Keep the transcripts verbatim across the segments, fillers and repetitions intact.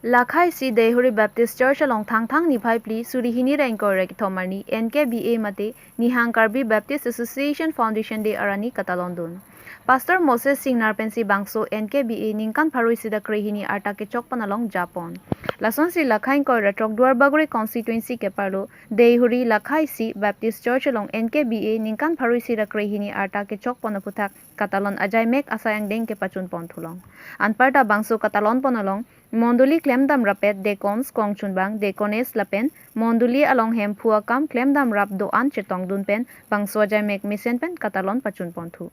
Lakhai isi Deihori Baptist Church along Thangthang niphai phli suri hini ra ingkoi ra kethom arni N K B A mate Nihang Karbi Baptist Association Foundation Day arni katalon dun. Pastor Moses Singnar pensi bangso N K B A ningkan pharo isi ra kre hini arta kechok pon along japon. Lasonsi Lakhai ingkoi ra throk Duarbagori constituency keparlo Deihori Lakhai isi Baptist Church along N K B A ningkan pharo isi ra kre hini arta kechok pon aphuthak katalon ajaimek asai angdeng kepachun pon thulong. Anparta bangso katalon pon along mondoli klemdam rapet deacons, kongchunbang, deaconess lapen mondoli along Hemphu akam klemdam rap do-an chetong dun pen bangso ajaimek mesen pen katalon pachun pon thu.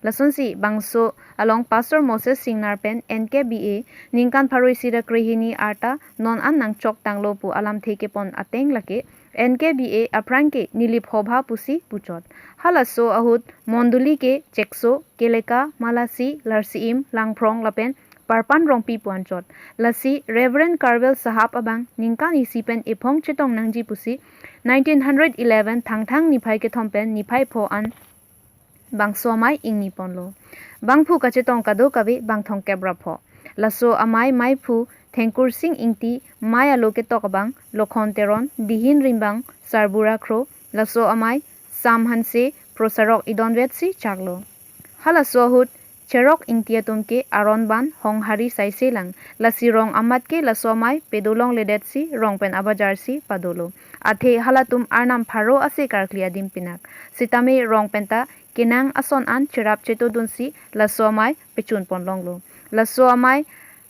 Lasonsi bangso along Pastor Moses Singnar pen N K B A ningkan pharo isi ra kre hini arta non an nangchok tanglo pu alamthe kepon ateng lake N K B A aphrang ke Nilip Hobha pusi puchot. Halaso ahut mondoli ke Chekso, Keleka, Malasi, Larsiim, Langphrong lapen Parpan Rongpi pu anchot. Lasi Reverend Karvel Sahab abang ningkan isi pen ephong chetong nangji pusi nineteen hundred eleven Thangthang niphai kethom pen niphai pho an bangso amei ingni ponlo. Bangphu kachetong kadokave bang thomkep ra pho. Laso amei meiphu Thengkursing Ingti, mei alo ketok abang Lokhon Teron, dihin rimbang Sarbura Kro, laso amei Sam Hanse, Pro Sarok idonvetsi chaklo. Halaso ahut Cherok Ingti atum ke aron ban Honghari saise lang, lasi rong amat ke laso amei pedolongledetsi rong pen abajar si padolo. Athe halatum arnam pharo ase karkli adim pinak. Sitame rong penta kenang ason an cherap cheto dunsi laso amei pechun pon longlo. Laso amei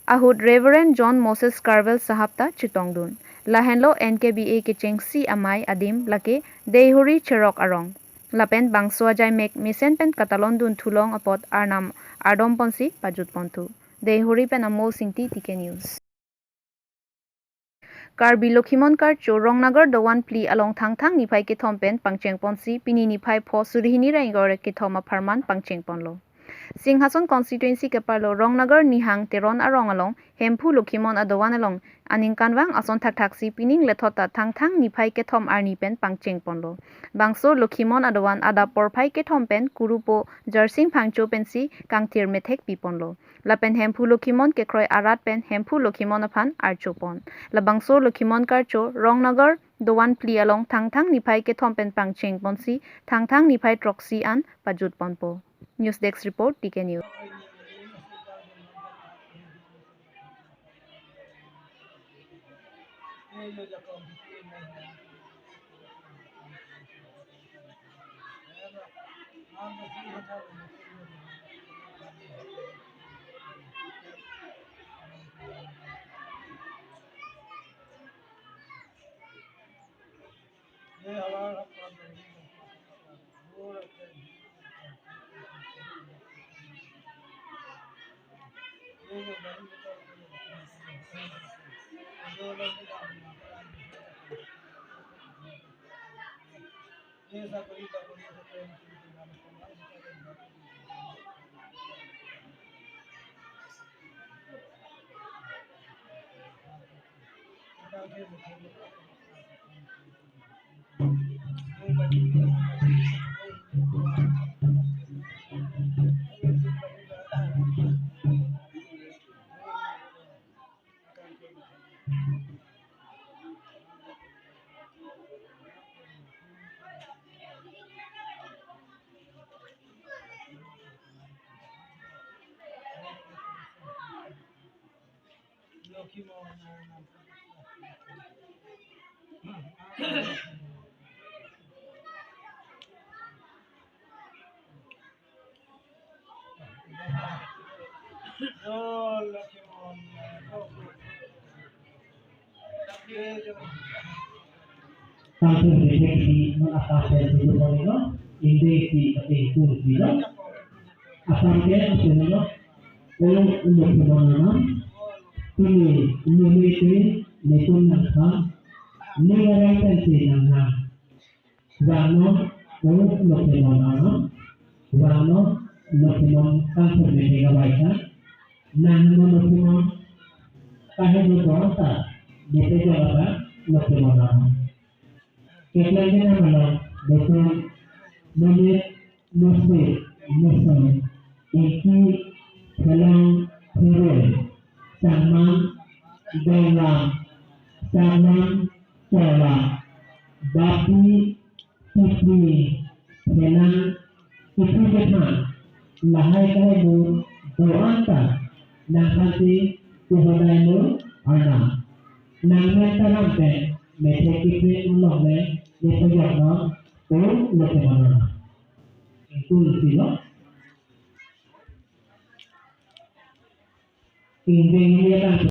ahut Reverend John Moses Karvel Sahab ta chetong dun. Lahenlo N K B A kechengsi amei adim lake Deihori Cherok arong. Lapen bangso ajaimek mesen pen katalon dun thulong apot arnam ardom ponsi pajut pon thu. Deihori pen Amos Ingti, T K News. Karbi Lokhimon Karcho Rongnagar Dovan phli along Thangthang niphai kethom pen pangcheng ponsi pini niphai pho suri hini ra ingkoi ra kethom apharman pangcheng ponlo. Singhason constituency keparlo Rongnagar Nihang Teron arong along Hemphu Lokhimon adovan along aningkanvang ason thakthaksi pining lethot ta Thangthang niphai kethom arni pen pangcheng ponlo. Bangso Lokhimon adovan adap porphai kethom pen kurupo Jarsing Phangcho pensi kangthir methek pi ponlo. Lapen Hemphu Lokhimon kekroi arat pen Hemphu Lokhimon aphan archo pon. Labangso Lokhimon Karcho Rongnagar Dovan phli along Thangthang niphai kethom pen pangcheng ponsi Thangthang niphai throksi an pajut ponpo. News Desk Report, T K News. Tangthur bebek si non asap pen si lo lo, inde si pati kur si lo. Asap ke asin lo, o ulo pulo nama, pini ulo lete, letun nangkha, ni arai pen si nangha. Vangnon, o Lokhimon ano, vangnon, Lokhimon kangthur mete kavaisa, nang no Lokhimon, kahe no bonta, mete kavasa, Lokhimon ano. Keklem kena malo, betul, menit, mesti, mesti, iki, thelong, theroi, sangman, Donglam, Sarlam, Chola, Bapi, Tipri, Thenang, Tipri Kethan, lahai kalai mo do-an ta, nangphan si kehodai mo arnam. Nangmen ta lam pen, methek kipre along le, ne pejok no, to lo ke mana. Itu silo. Ingdeng ini ya kan.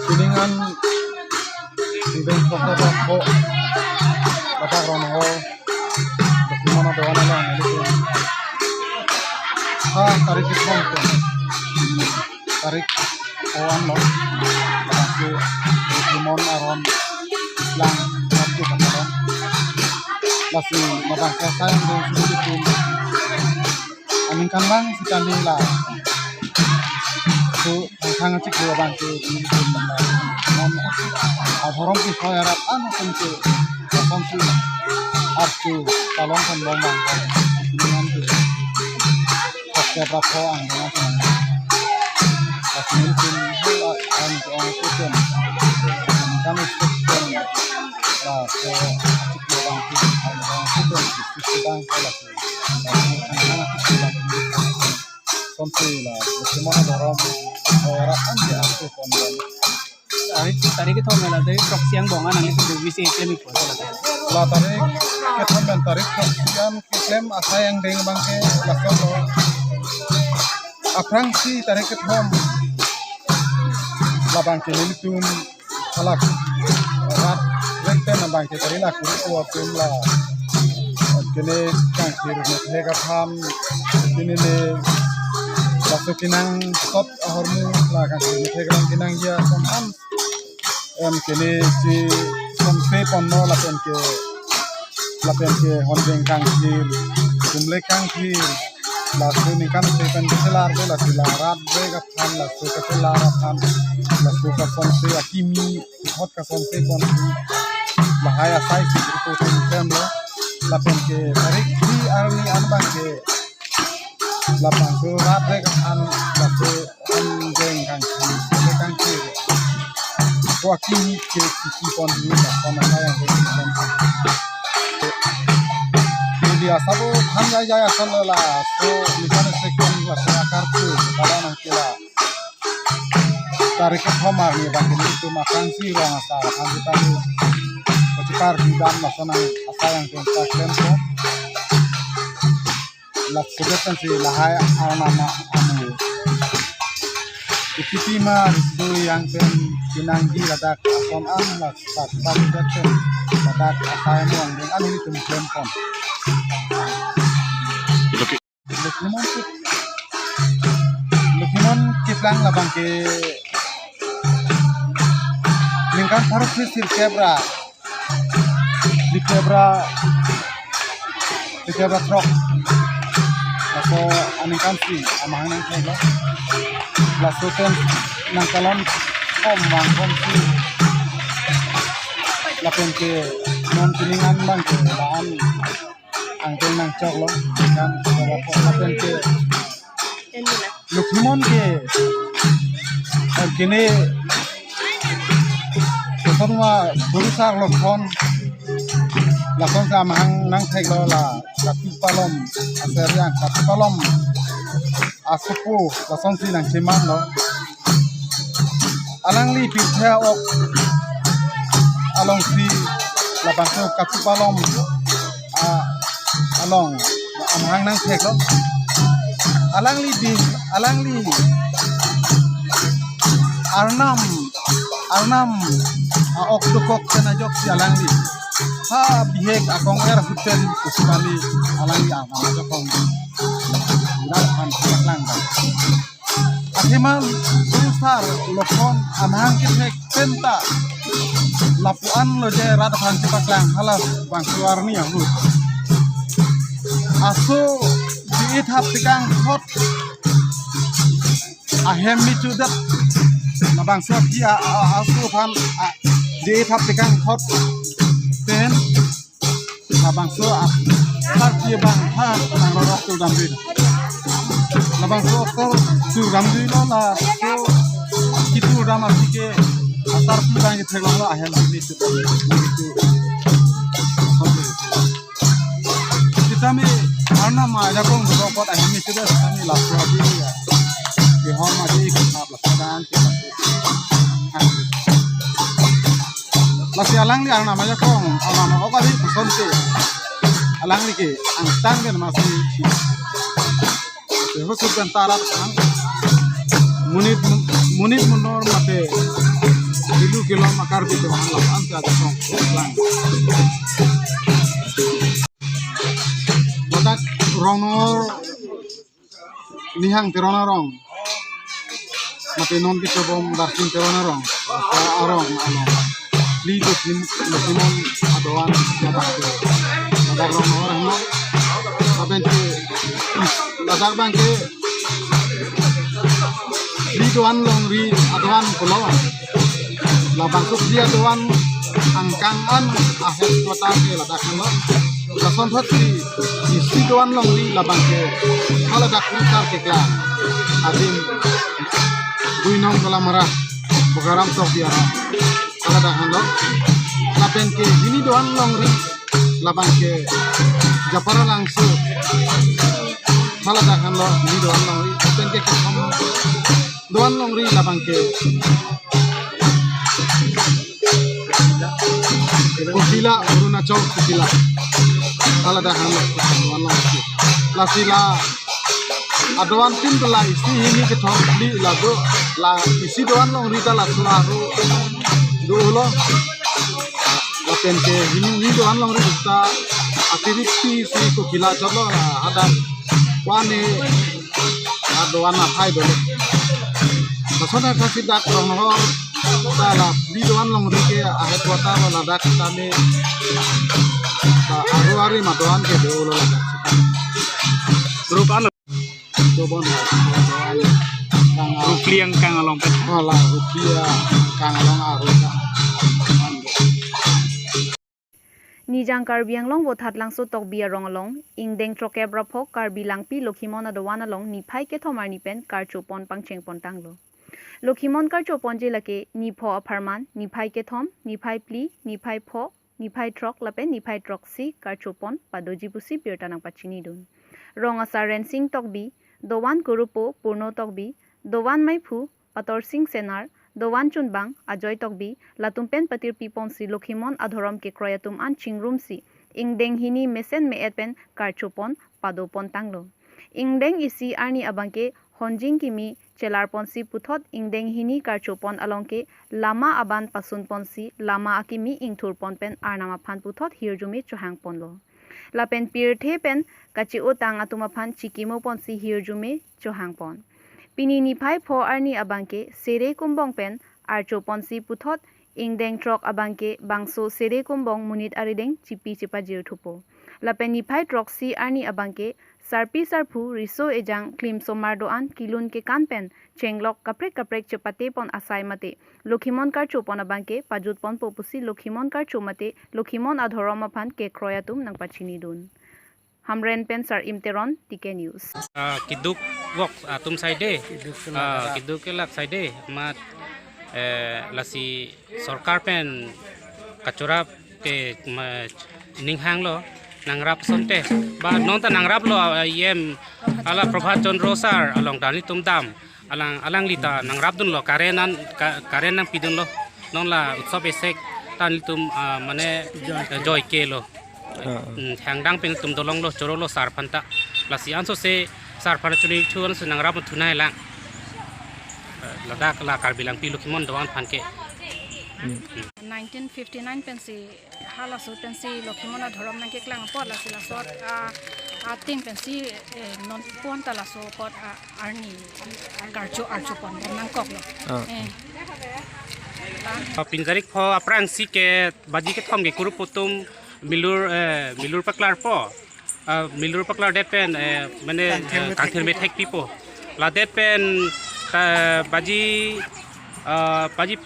Sining an, sining an pokok pokok, batak rong ho, bagaimana doan alang ini tu. Ha, tarik kethom tu. Tarik ko-an lo, lasi Rimon aron lang, satu kata lo. Lasi mabang saya sayang dengan sini tu. Aningkanvang si kami la. Tu thangthang achiklo abang ke, non adhorom ke soi arap an atum ke, atum ke archu talong kan long bang kan. Dengan ke. Pakai berapa ang dengan kan. Pas mungkin an ke ong ke kan. Kan itu kan. La ke achiklo abang ke, abang ke kan, sisi bang ke la. Sonte la, bagaimana adhorom, eh, rat an dia aku kon dan. Tarik, tarik kethom la, tarik throk si angbong an, ani kudu bisi klem ikpo la. La tarik kethom dan tarik throk si an keklem asai angdeng abang ke lason lo. Aphrangsi tarik kethom labang ke nelitum halak rat rek pen abang ke tari la kuri ko atum la kene kangthir methek aphan, kene ne laso kenang sot ahormu la kangthir methek aphan kenang ya som an em kene si som pe ponno lapen ke lapen ke honbeng kangthir, kumle kangthir, laso ningkan se pen keselar de laso la rat de aphan, laso keselar aphan, laso kasonse akimi hot kasonse kon lahai asai si grupo tem tem lo, lapen ke tarik di arni an abang ke labang so rat de aphan, laso honbeng kangthir, le kangthir. Ko akimi ke sisi pon dulu la pon asai angdeng pon. Jadi asal lo than ya ya asal lo laso ningkan se kon laso akar tu pada nang kila. Tarik kethom arni abang ke nelitum aphrangsi rong asar aphan kita ni kachipar di dam laso nang asai angdeng ta klem ko. Laso det pensi lahai arnam amu. Ipi pi ma riso yang pen kenangji ladak ason an la sat sat det pen ladak asai mo angdeng an nelitum klem pon. Oke. Lukimon Kip-, Lukimon Kiplang labang ke ningkan pharo phli sirkep ra, phlikep ra, phlikep ra throk. Laso aningkan si amahang nangthek lo. Laso pen nangkalon kom vang kom si. Lapen ke non sining an abang ke la-an angdeng nangchok lo, kan, lapen ke Lukimon ke, eh, kene, koson ma guru sak lo kon, lason si amahang nangthek lo la, Katu Palom, aser yang Katu Palom, asopo, lason si nangcheman lo. Alangli pirthe ok along si labangso Katu Palom, ah, along amahang nangthek lo. Alangli di, alangli arnam Arnam a-ok dokok pen ajoksi alangli ha bihek akong er ahut pen pusi kami alangli Arnam ajakong rat aphan chepaklang dam. Athema Guru Sar Lokhon amahang kethek penta lapu-an lo je rat aphan chepaklang, halabangso arni ahut. Aso di-ithap tekang thot ahem mi chudat, labangso aphi a, a, aso aphan a, di-ithap tekang thot pen labangso a, asarpi abang ha nang rorok tu dam ri. Labangso okto tu dam ri lo, laso kitu dam aphi ke asarpi abang kethek lo, ahem mi chudat. Sitame Arnam ajakong dokok apot ahem mi chudat, sitame laso adi ya. Kehom adi kehap laso dan ke. Lasi alangli Arnam ajakong, Arnam ok adi pusonte alangli ke angtan pen masi. Husuk pen tarat ang monit, monit monor mate ilu kelong akar bito ang lapan ke ajakong lang. Ladak Rongnongor Nihang Teron arong mate non kechobom Darsing Teron arong, arong ano. Phli dosim, dosimon adoan ladak ke. Ladak Rongnongor ano. Lapen ke ladak abang ke phli doan longri adoan pulo. Labangso phli adoan angkang an ahet kota ke ladak ano. Lason thot si isi doan longri labang ke haladak kurukar keklang adim Duinong Dolamara Bogaram Tokbi arong haladak anlo. Lapen ke hini doan longri labang ke Japara Langso haladak anlo, hini doan longri. Lapen ke kethom doan longri labang ke Kokila, Arunachal Kokila. Haladak anlo doan longri. Lasi la adoan tin la isi hini kethom phli la do, la isi doan longri ta laso aro dolo. Lapen ke hini, hini doan longri ta atirikti si Kokila chotlo, la hadak wane adoan aphai dolo. Lason athasi dak Rongnongor ta la phli doan longri ke ahet kota lo, ladak tame ta aro ari ma doan ke dolo ladak. Rup ano? Dobon ha, doan kang a- Rup phli angkang along pen. Oh, la rup phli angkang along aro ta. Nijang Karbi Anglong Vothatlangso Tokbi arong along, ingdeng throkep ra phok Karbi Langpi Lokhimon adoan along niphai kethom arni pen karchopon pangchengpon tanglo. Lokhimon karchoponji lake nipho apharman, niphai kethom, niphai phli, niphai pho, niphai throk lapen niphai throksi karchopon padoji pusi birta nangpachinidun. Rong asar Rensing Tokbi, doan kurupo Purno Tokbi, doan maiphu Patorsing Senar, doan chunbang Ajoy Tokbi, latum pen patirpiponsi Lokhimon adhorom kekroi atum an chingrumsi, ingdeng hini mesen me-et pen karchopon padopon tanglo. Ingdeng isi arni abangke honjing kimi chelarponsi puthot ingdeng hini karchopon along ke lama aban pasunponsi lama akimi ingthurpon pen Arnam aphan puthot hirjume chohangponlo. Lapen pirthe pen kache-otang atum aphan chikimoponsi hirjume chohangpon. Pini niphai pho arni abangke Sere Kumbong pen archoponsi puthot ingdeng throk abangke bangso Sere Kumbong monit arideng chipi chepajir thupo. Lapen niphai throksi arni abangke sarpi sarphu riso ejang klimsomar doan kelun kekan pen chenglok kaprek kaprek chepatepon asai mate Lokhimon karchopon abangke pajutponpo pusi Lokhimon karcho mate Lokhimon adhorom aphan kekroi atum nangpachinidun. Hamren pen Sar-im Teron, T K News. Ah, keduk vok atum saide. Keduk ah, kelak. Keduk kelak saide. Mat, eh, lasi sorkar pen kachorap ke ma, ninghanglo nangrap sonte. Ba non ta nangraplo, ah, E M hala Prabhat Chandra sir along ta nelitum dam. Alang, alangli ta nangrapdunlo, current an, ka-, current nangpidunlo. Non la utsav esek ta nelitum, ah, mane, eh, joike lo. Ah. Hmm, hangdang pen nelitum dolonglo, chorolo sar aphan ta. Lasi ansose sar aphan chuni thu ansose nangrap thunai lang. Eh, ladak la Karbi Langpi Lokhimon doan aphan ke. Nineteen fifty-nine pensi halaso pensi Lokhimon adhorom nangkeklang apot lasi laso a ating pensi eh, non pon ta laso apot a arni karcho archo pon bom nangkoklo. Ah. Eh. Pinjarik pho aphrangsi ke baji kethom ke kurup atum milur eh, milur paklarpo. Ah, milur paklardet pen eh, mane eh, kangthir methek pipo. Ladet pen eh, baji ah, baji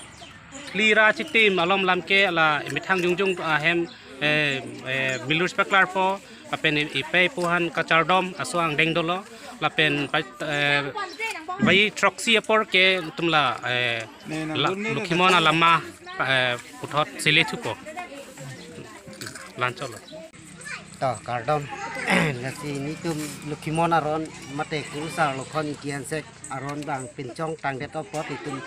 phli ra chitim alom lam ke la methang jongjong ahem eh, eh, milur paklarpo. Lapen i- ipei pu aphan kachardom aso angdeng dolo. Lapen pa- eh, baji throksi apor ke itum la eh, la- Lokhimon alama eh, puthot sele thupo. Lancholo. To kardom. Lasi nelitum Lokhimon aron mate kurusar Lokhon Ingti Hanse aron bang pinchong tangdet apot itum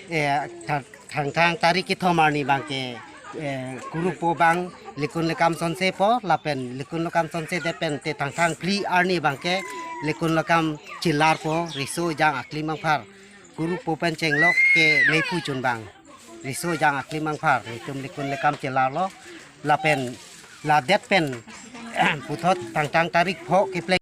eh, tha- thangthang tarik kethom arni bang ke eh, kurupo bang lekun lekam sonsepo lapen lekun lekam sonsedet pen te thangthang phli arni bang ke lekun lekam chelarpo, riso jang aklim angphar kurupo pen chenglok ke mephu chun bang riso jang aklim angphar nelitum lekun lekam chelarlo. Lapen ladet pen puthot thangthang tarik pho kepleng